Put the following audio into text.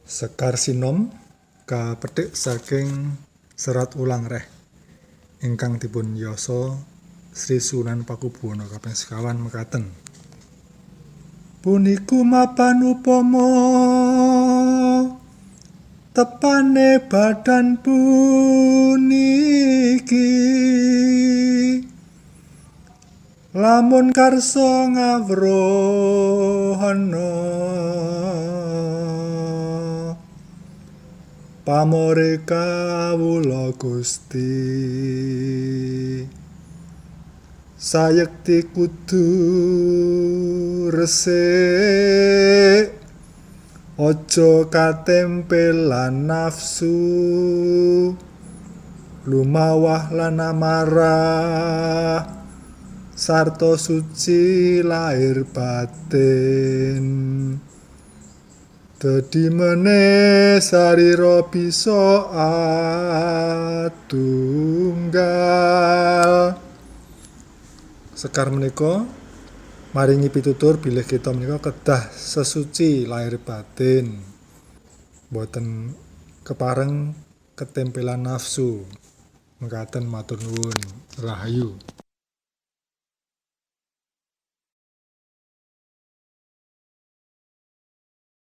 Sekar Sinom kapethik saking Serat Wulangreh ingkang dipun yasa Sri Sunan Pakubuwana kaping sekawan mekaten. Puniku mapan upama tepane badan puniki, lamun karsa ngawruhana pamore kawula Gusti. Sayekti kudu resik, aja katempelan nafsu, lumawah lan amarah, sarta suci lahir batin. Dadi meneh sarira bisa atunggal. Sekar menika maringi pitutur bilih kita menika kedah sesuci lahir batin, boten kepareng ketempelan nafsu. Mekaten, matur nuwun. Rahayu.